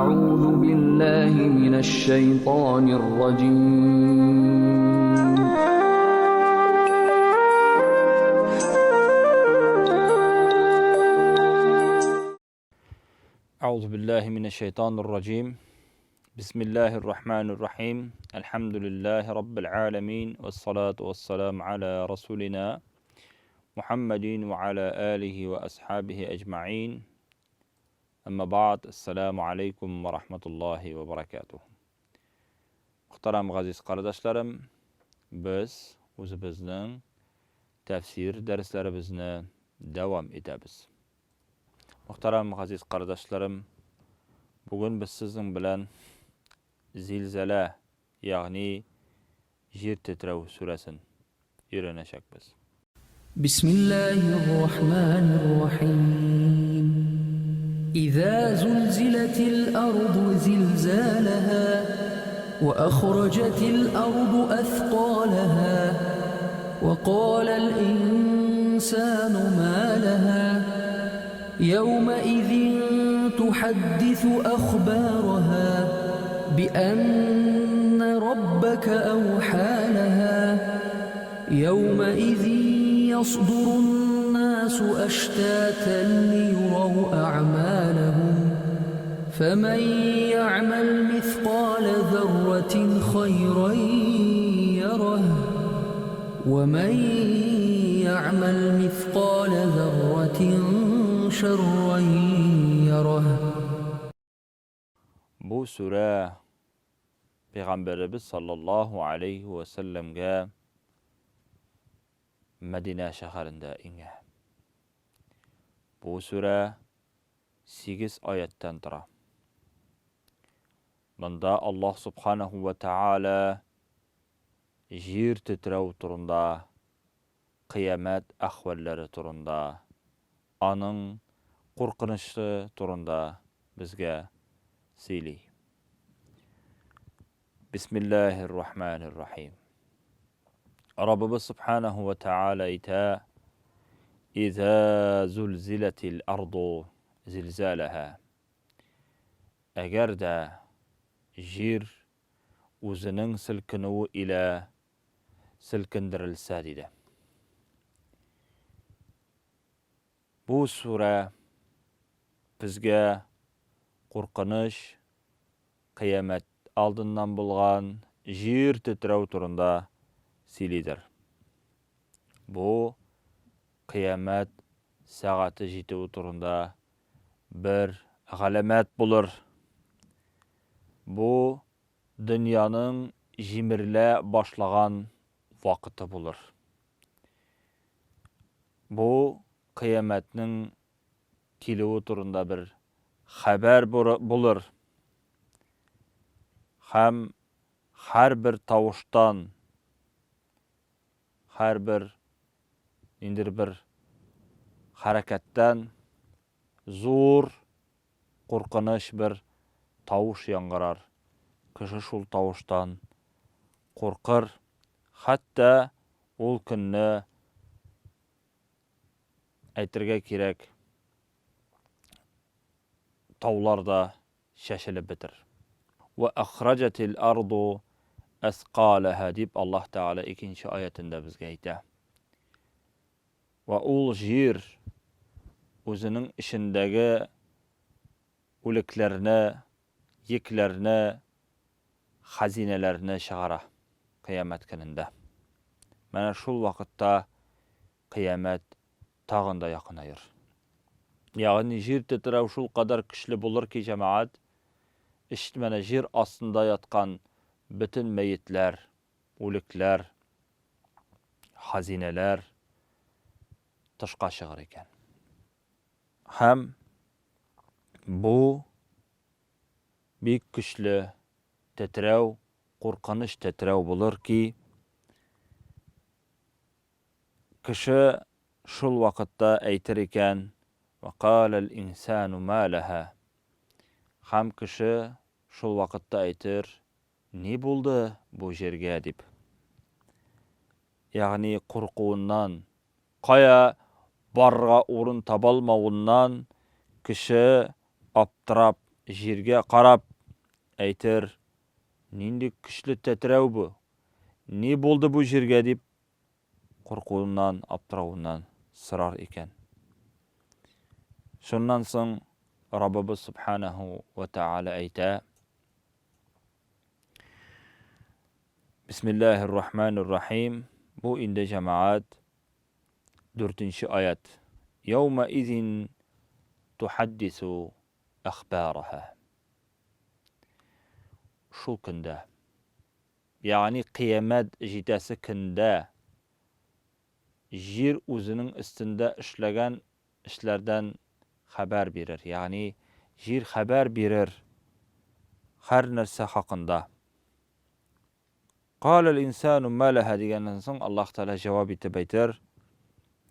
أعوذ بالله من الشيطان الرجيم. أعوذ بالله من الشيطان الرجيم. بسم الله الرحمن الرحيم. الحمد لله رب العالمين، والصلاة والسلام على رسولنا محمد وعلى آله وأصحابه أجمعين. أما بعد، السلام عليكم ورحمة الله وبركاته. Muhtaram aziz qardaşlarım, biz o'zimizning tafsir darslarimizni davom etamiz. Muhtaram aziz qardaşlarım, bugun biz sizning bilan Zilzala, ya'ni yer titrav surasini o'rganacakmiz. بسم الله الرحمن الرحيم. إذا زلزلت الأرض زلزالها وأخرجت الأرض أثقالها وقال الإنسان ما لها يومئذ تحدث أخبارها بأن ربك أوحى لها يومئذ يصدر الناس أشتاتا ليروا أعمالهم فمن يعمل مثقال ذرة خيرا يره ومن يعمل مثقال ذرة شرا يره. Bu sura Peygamberimiz sallallahu aleyhi ve sellem'ge Medine şehrinde inge. Bu sura 8 ayetten tura. Bunda Allah subhanahu ve teala yer titrev turunda, kıyamet ahvalleri turunda, anın korkunçlı turunda bizge seyli. Bismillahirrahmanirrahim. Rabbimiz subhanahu ve teala ita İza zulziletil ardu zilzalaha. Eğer de yer o'zining silkinuvi ile silkindirilsa dedi. Bu sura bizga qo'rqinish, qiyomat oldindan bo'lgan yer titrav turunda seylidir. Bu qiyomat soati yetib turunda bir g'alamat bo'lur. Bu dunyoning jimirla boshlagan vaqti bo'lur. Bu qiyomatning keluvi turunda bir xabar bo'lur. Ham har bir tovushdan, har bir indir bir harakatdan zo'r qo'rqinish bir tovush yangirar. Kishi shul tovushdan qo'rqir. Hatto ul kunni aytirga kerak, tavlar da shashilib bitir. Va akhrajatil ardu asqalaha deb Alloh taolo ikkinchi oyatida bizga ayta. Va ul yer o'zining ishindagi o'liklarni, yiklarni, xazinalarni chiqara qiyomat kunida. Mana shul vaqtda qiyomat tag'inda yaqinayir. Ya'ni yer titrav shul qadar kuchli bo'lurki, jamoat, mana yer ostida yotgan butun mayitlar, o'liklar, xazinalar tashqa chiqar ekan. Ham bu bek kuchli titrav, qo'rqinish titrav bo'lurki, kishi shul vaqtda aytir ekan: va qalal insanu ma laha. Ham kishi shul vaqtda aytir: ne bo'ldi bu yerga deb. Ya'ni qo'rquvundan, qaya barga o'rin topolmagundan kishi aptirab җиргә карап әйтер, Нинди көчле тетрәү бу? Ни булды бу җиргә дип куркуыннан, аптыравыннан сорар икән. Шуннан соң Раббыбыз Субханаһу ва Тааля әйтә: Бисмиллаһир Рахманир Рахим. Бу инде җәмәгать дүртенче аят. Яума изин тухаддису әхбараһа. Шул көндә, ягъни кыямәт җитәсе көндә җир үзенең өстендә эшләгән эшләрдән хәбәр бирер, ягъни җир хәбәр бирер һәр нәрсә хакында. Каләл инсану ма ләһә дигәннән соң Аллаһ Тәгалә җавап итеп әйтер,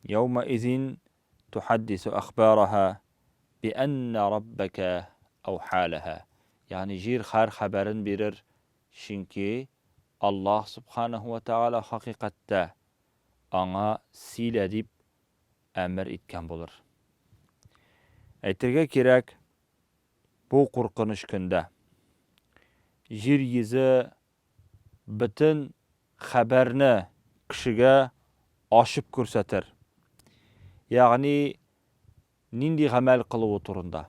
Яума изин тухаддису әхбараһа би әннә раббәкә әүхә ләһә. Ягъни җир һәр хәбәрен бирер, чөнки Аллаһ Субханаһу ва Тәгалә хакыйкатьтә аңа сөйлә дип әмер иткән булыр. Әйтергә кирәк, бу куркыныч көндә җир йөзе бөтен хәбәрне кешегә ачып күрсәтер. Ягъни нинди гамәл кылуы турында.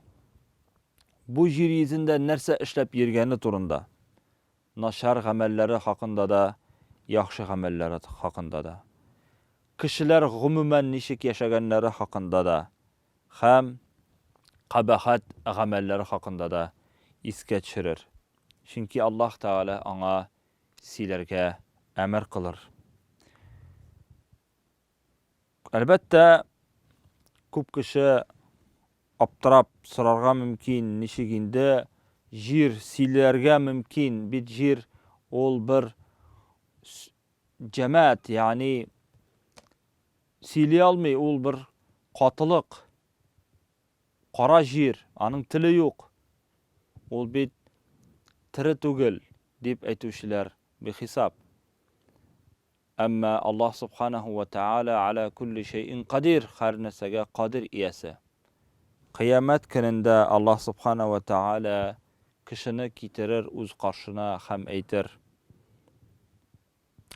Бу җир йөзендә нәрсә эшләп йөргәне турында. Начар гамәлләре хакында да, яхшы гамәлләре хакында да. Кешеләр гомумән ничек яшәгәннәре хакында да һәм кабахәт гамәлләре хакында да искә төшерер. Чөнки Аллаһ Тәгалә аңа сөйләргә әмер кылыр. Әлбәттә, күп кеше аптырап сорарга мөмкин, ничек инде җир сөйләргә мөмкин, бит җир ул бер җәмәгать, ягъни сөйли алмый, ул бер катылык. Кара җир, аның теле юк. Ул бит тере түгел, дип әйтүчеләр бихисап. Әмма Аллаһ Субханаһу ва Тааля аля кулли шәйин кадир, һәр нәрсәгә кадир иясе. Кыямәт көнендә Аллаһ Субханаһу ва Тааля кешене китерер үз каршына һәм әйтер,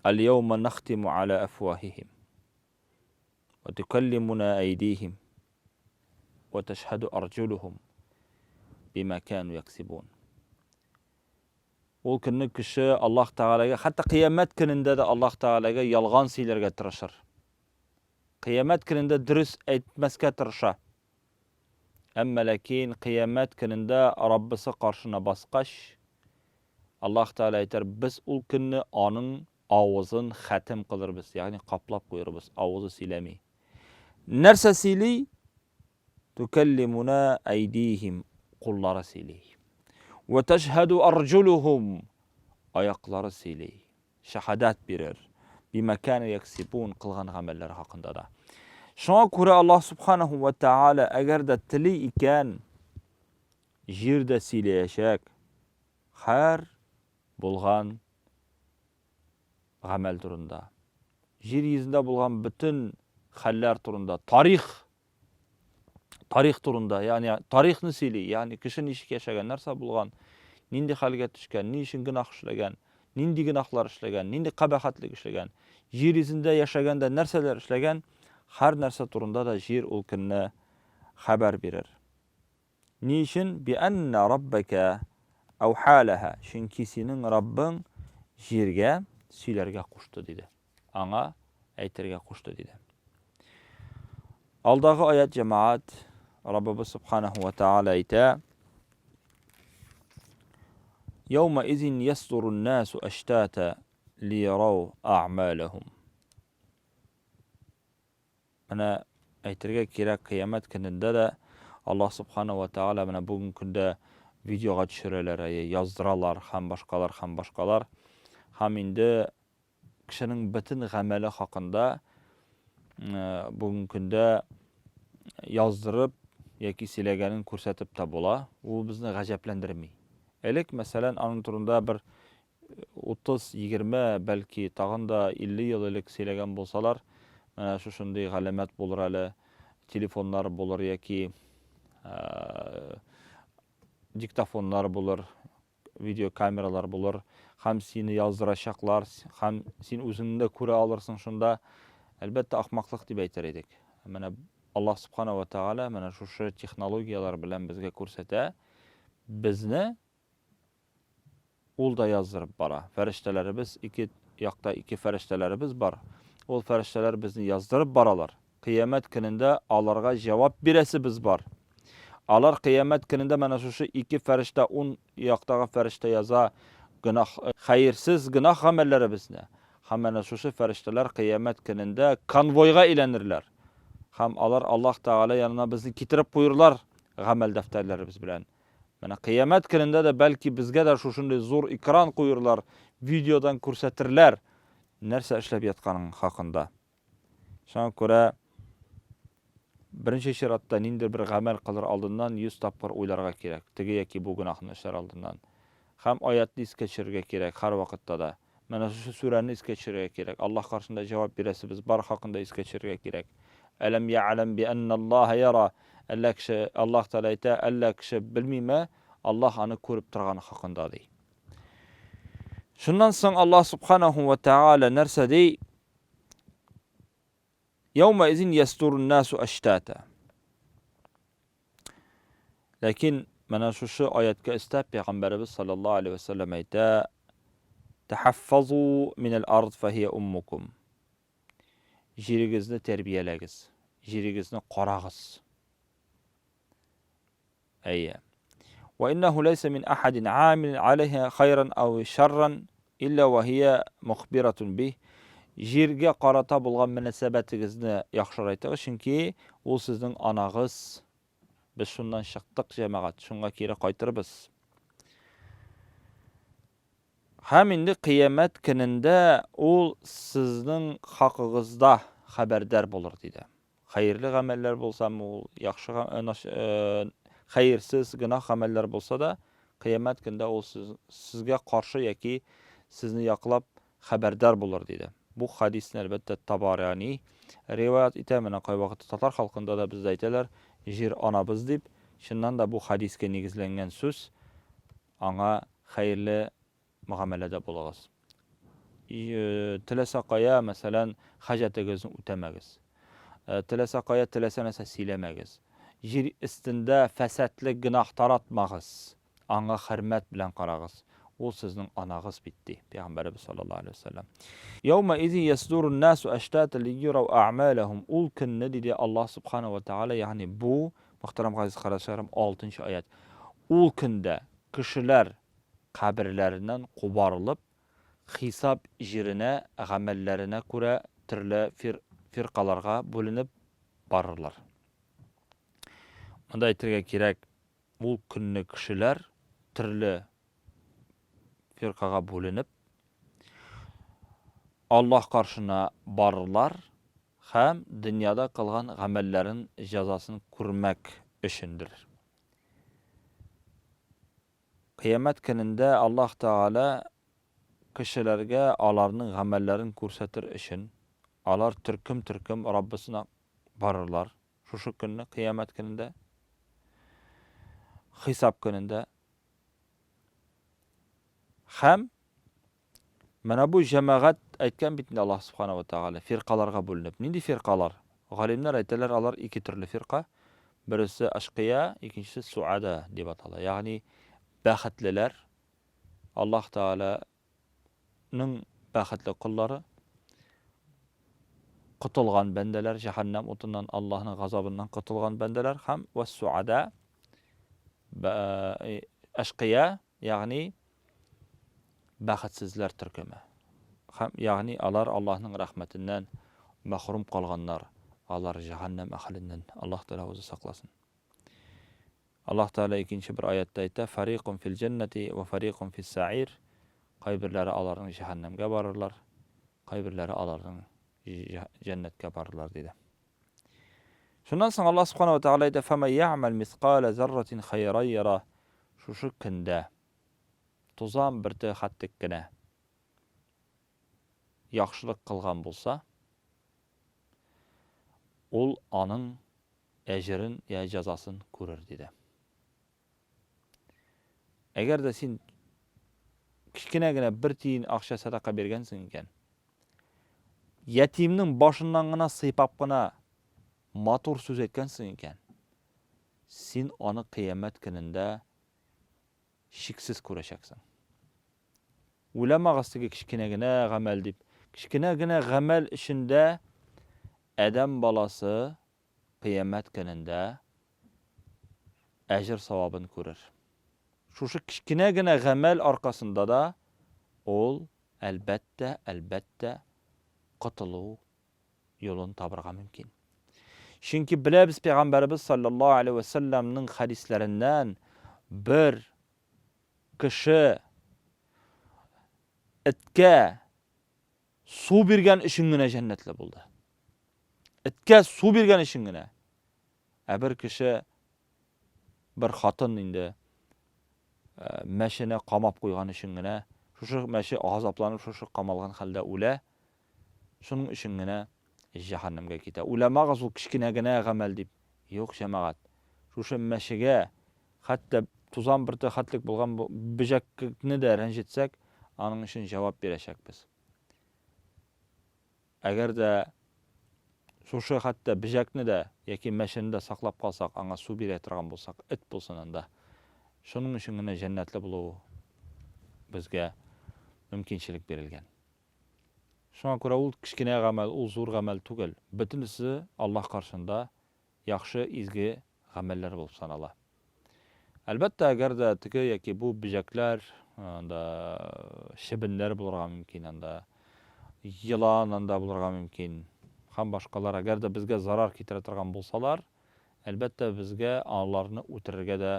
Әл-яума нахтиму аля әфваһихим, ва тукаллимуна әйдихим, ва тәшһәду арҗулухум бима кану яксибун. Ул көнне кеше Аллаһ Тәгаләгә, хәтта кыямәт көнендә дә Аллаһ Тәгаләгә ялган сөйләргә тырышыр. Кыямәт көнендә дөрес әйтмәскә тырыша. Әмма ләкин кыямәт көнендә Раббысы каршына баскач, Аллаһ Тәгалә әйтер, без ул көнне аның авызын хәтем кылырбыз, ягъни каплап куербыз, авызы сөйләми. Нәрсә сөйли? Тукәллимуна әйдихим, куллары сөйли. Вә тәшһәду арҗулухум, аяклары сөйли. Шәһадәт бирер. Бима кәну яксибун, кылган гамәлләре хакында да. Шуңа күрә Аллаһ субханаху ва тааля әгәр дә тели икән, җир дә сөйләячәк. Һәр булган гамәл турында. Җир йөзендә булган бөтен хәлләр турында, тарих тарих турында, ягъни тарихны сөйли, ягъни кеше ничек яшәгән, нәрсә булган, нинди хәлгә төшкән, ни өчен гөнаһ эшләгән, нинди гөнаһлар эшләгән, нинди кабахәтлек эшләгән, җир йөзендә яшәгәндә нәрсәләр эшләгән, һәр нәрсә турында да җир ул көнне хәбәр бирер. Ни өчен? Биәннә раббәкә әүхә ләһә. Чөнки синең Раббың җиргә сөйләргә кушты, диде. Аңа әйтергә кушты, диде. Алдагы аят җәмәгать Раббыбыз Субханаһу ва Тааля әйтә: Яума изин ясдурун насу аштата лиярау а'малахум. Менә әйтергә кирәк, кыямәт көнендә дә Аллаһ Субхана ва Тааля менә бүгенге көндә видеога төшерәләр, әйе, яздыралар һәм башкалар һәм башкалар. Һәм инде кешенең бөтен гамәле хакында бүгенге көндә яздырып яки сөйләгәнен күрсәтеп тә була. Ул безне гаҗәпләндерми. Элек, мәсәлән, аның турында бер 30, 20, бәлки тагын да 50 ел элек сөйләгән булсалар, менә шушындый галәмәт булыр әле, телефоннар булыр яки диктофоннар булыр, видеокамералар булыр һәм сине яздырачаклар, һәм син үзеңне дә күрә алырсың шунда. Әлбәттә, ахмаклык дип әйтер идек. Менә Аллаһ Субхана ва Тааля менә шушы технологияләр белән безгә күрсәтә, безне ул да яздырып бара. Фәрештәләребез, ике якта ике фәрештәләребез бар. Ул фәрештәләр безне яздырып баралар. Кыямәт көнендә аларга җавап бирәсебез бар. Алар кыямәт көнендә менә шушы ике фәрештә, ун яктагы фәрештә яза гөнаһ, хәерсез гөнаһ гамәлләребезне. Һәм менә шушы фәрештәләр кыямәт көнендә конвойга әйләнерләр. Һәм алар Аллаһ Тәгалә янына безне китереп куерлар гамәл дәфтәрләребез белән. Менә кыямәт көнендә дә бәлки безгә дә шушындый зур экран куерлар, видеодан күрсәтерләр нәрсә эшләп ятканың хакында. Шуңа күрә беренче чиратта ниндидер бер гамәл кылыр алдыннан 100 тапкыр уйларга кирәк, теге яки бу гөнаһны эшләр алдыннан. Һәм аятны искә төшерергә кирәк һәрвакытта да. Менә шушы сүрәне искә төшерергә кирәк. Аллаһ каршында җавап бирәсебез бар хакында искә төшерергә кирәк. Әләм я'ләм би анналлаһа яра. Әллә кеше, Аллаһ Тәгалә әйтә, әллә кеше белмиме, Аллаһ аны күреп торганы хакында ди. Шуннан соң Аллаһ субханаху ва тааля нәрсә ди? Яума изин ястурун насу аштата. Ләкин менә шушы аяткә өстәп пәйгамбәребез саллаллаһу алейһи ва сәлләм әйтә: "Тахаффазу минәл ард фахия уммукум." Җирегезне тәрбияләгез, җирегезне карагыз. Әйе. Ва иннаху лайса мин ахадин амил алейха хайран ау шарран илля ва хия мухбиратун бих. Җиргә карата булган мөнәсәбәтегезне яхшырайтыгыз, чөнки ул сезнең анагыз. Без шуннан чыктык, җәмәгать, шунга кире кайтырбыз. Һәм инде кыямәт көнендә ул сезнең хакыгызда хәбәрдар булыр, диде. Хәерле гамәлләр булсамы ул, яхшы хәерсез гөнаһ гамәлләр булса да, кыямәт көндә ул сезгә каршы яки сезне яклап хәбәрдар булыр, диде. Бу хәдисне, әлбәттә, Табарани риваять итә. Менә кайвакытта татар халкында да бездә әйтәләр, җир анабыз дип. Чыннан да бу хәдискә нигезләнгән сүз, аңа хәерле мөгамәләдә булыгыз. Теләсә кая, мәсәлән, хаҗәтегезне үтәмәгез. Теләсә кая, теләсә нәрсә сөйләмәгез. Җир өстендә фәсадле гөнаһ таратмагыз. Аңа хөрмәт белән карагыз. Ул сезнең анагыз бит, ди Пәйгамбәребез саллаллаһу алейһи ва сәлләм. Яума изин ясдурун насу аштата лиюрау а'малахум. Ул көнне, диде Аллаһ субхана ва тааля, ягъни бу, мөхтәрәм газиз кардәшләрем, 6 аять. Ул көндә кешеләр каберләреннән кубарылып, хисап җиренә гамәлләренә күрә төрле фиркаларга бүленеп барырлар. Монда әйтергә кирәк, ул көнне кешеләр төрле фиркага бүленеп, Аллаһ каршына барырлар һәм дөньяда кылган гамәлләрен җәзасын күрмәк өчендер. Кыямәт көнендә Аллаһ Тәгалә кешеләргә аларның гамәлләрен күрсәтер өчен, алар төркем-төркем Раббысына барырлар. Шушы көнне, Кыямәт көнендә, хисап көнендә. Һәм Менә бу җәмәгать әйткән бит инде Аллаһ Субхана ва Тәгалә, фиркаларга бүленеп. Нинди фиркалар? Галимнәр әйтәләр, алар ике төрле фирка. Бересе ашкия, икенчесе суада дип атала. Ягъни бәхетлеләр, Аллаһ Тәгаләнең бәхетле коллары, котылган бәндәләр, җәһәннәм утыннан, Аллаһның газабыннан котылган бәндәләр һәм вәс-суада, ашкия, Ягъни бәхетсезләр төркеме. Һәм, ягъни алар Аллаһның рәхмәтеннән мәхрүм калганнар, алар җәһәннәм әһеленнән. Аллаһ Тәгалә үзе сакласын. Аллаһ Тәгалә икенче бер аятта әйтә, Фарикун фил җәннәти ва фарикун фис саир. Кайберләре аларның җәһәннәмгә барырлар, кайберләре аларның җәннәткә барырлар, диде. Шуннан соң Аллаһ Субхана ва Тәгалә әйтә, Фәмә я'мәл мискалә зарратин хайран яра. Шушы көндә тузан бөртеге хәтлек кенә яхшылык кылган булса, ул аның әҗерен я җәзасын күрер, диде. Әгәр дә син кечкенә генә бер тиен акча сәдака биргәнсең икән, ятимнең башыннан гына сыйпап кына матур сүз әйткәнсең икән, син аны кыямәт көнендә шиксез күрәчәксең. Уйламагыз теге кечкенә генә гамәл дип. Кечкенә генә гамәл эчендә адәм баласы кыямәт көнендә әҗер савабын күрер. Шушы кечкенә генә гамәл аркасында да ул, әлбәттә, әлбәттә, котылу юлын табырга мөмкин. Чөнки беләбез пәйгамбәребез саллаллаһу алейһи вә сәлләмнең хәдисләреннән бер кеше эткә су биргән өчен генә җәннәтле булды. Эткә су биргән өчен генә. Ә бер кеше бер хатын инде э, мәчене камап куйган өчен генә, шушы мәче азапланып шушы камалган хәлдә үлә. Шуның өчен генә җәһәннәмгә китә. Уйламагыз ул кечкенә генә гамәл дип. Юк, җәмәгать. Шушы мәчегә хәтта тузан бөртеге хәтлек булган бөҗәкне дә рәнҗетсәк, аның өчен җавап бирәчәкбез. Әгәр дә шушы хәтта бөҗәкне дә яки мәчене дә саклап калсак, аңа су бирә торган булсак, эт булсын анда. Шуның өчен генә җәннәтле булу безгә мөмкинчелек бирелгән. Шуңа күрә ул кечкенә гамәл, ул зур гамәл түгел. Бөтенесе Аллаһ каршында яхшы, изге гамәлләр булып санала. Әлбәттә, әгәр дә теге яки бу бөҗәкләр, анда чебеннәр булырга мөмкин, анда елан анда булырга мөмкин һәм башкалар, әгәр дә безгә зарар китерә торган булсалар, әлбәттә, безгә аларны үтерергә дә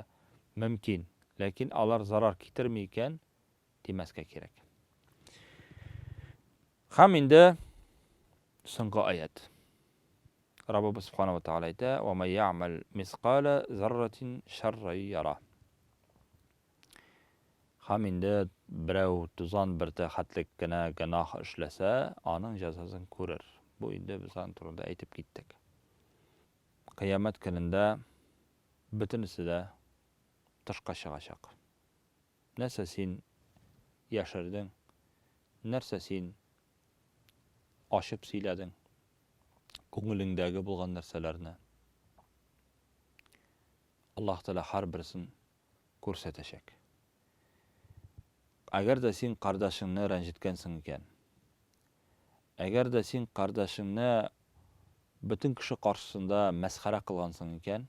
мөмкин. Ләкин алар зарар китерми икән, тимәскә кирәк. Һәм инде соңгы аят. Раббыбыз Субхана ва Тааля әйтә: "Ва май я'мал мисқала зарратин шарран яра". Һәм инде берәү тузан бөрте хәтлек кенә гөнаһ эшләсә, аның җәзасын күрер. Бу инде без аның турында әйтеп киттек. Кыямәт көнендә бөтенесе дә тышка чыгачак. Нәрсә син яшердең? Нәрсә син ачып сөйләдең? Күңелеңдәге булган нәрсәләрне Аллаһ Тәгалә һәрберсен күрсәтәчәк. Әгәр дә син кардәшеңне рәнҗеткәнсең икән, әгәр дә син кардәшеңне бөтен кеше каршысында мәсхәрә кылгансың икән,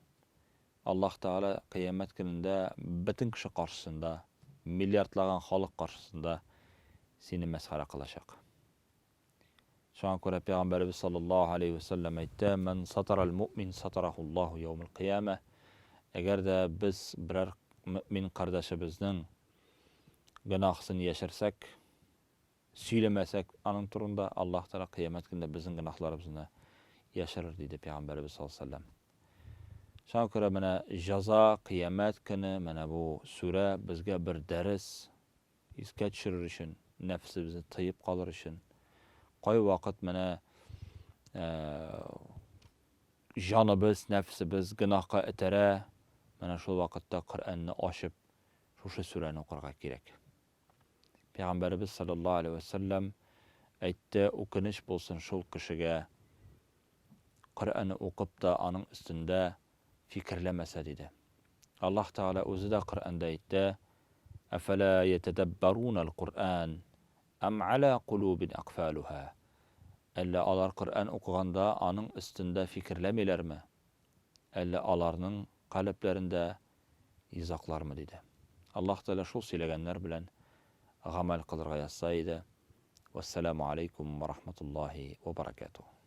Аллаһ Тәгалә Кыямәт көнендә бөтен кеше каршысында, миллиардлаган халык каршысында сине мәсхәрә кылачак. Шуңа күрә Пәйгамбәребез саллаллаһу алейһи вә сәлләм әйтте, Ман сатарал муъмин сатарахуллаһу яумал кыямә. Әгәр дә без берәр мөэмин кардәшебезнең гөнаһысын яшерсәк, Сөйләмәсәк аның турында, Аллаһ Тәгалә кыямәт көнендә безнең гөнаһларыбызны яшерер, диде Пәйгамбәребез саллаллаһу алейһи ва сәлләм. Шуңа күрә менә җаза, кыямәт көне, менә бу сүрә безгә бер дәрес, искә төшерер өчен, нәфесебезне тыеп калыр өчен. Кайвакыт менә җаныбыз, нәфесебез гөнаһка этәрә, менә шул вакытта Коръәнне ачып, шушы сүрәне укырга кирәк. Пәйгамбәребез саллаллаһу алейһи вә сәлләм әйтте, Үкенеч булсын шул кешегә, Коръәнне укып та аның өстендә фикерләмәсә, диде. Аллаһ Тәгалә үзе дә Коръәндә әйтте, Әфәлә йәтәдәббәрунәл Коръән әм аля кулубин әкъфалуһа. Әллә алар Коръән укыганда аның өстендә фикерләмиләрме? Әллә аларның калебләрендә йозаклармы? диде. Аллаһ Тәгалә шул сөйләгәннәр белән гамәл кылырга язса иде. Вәссәламү алейкум вә рахматуллаһи вә баракатуһ.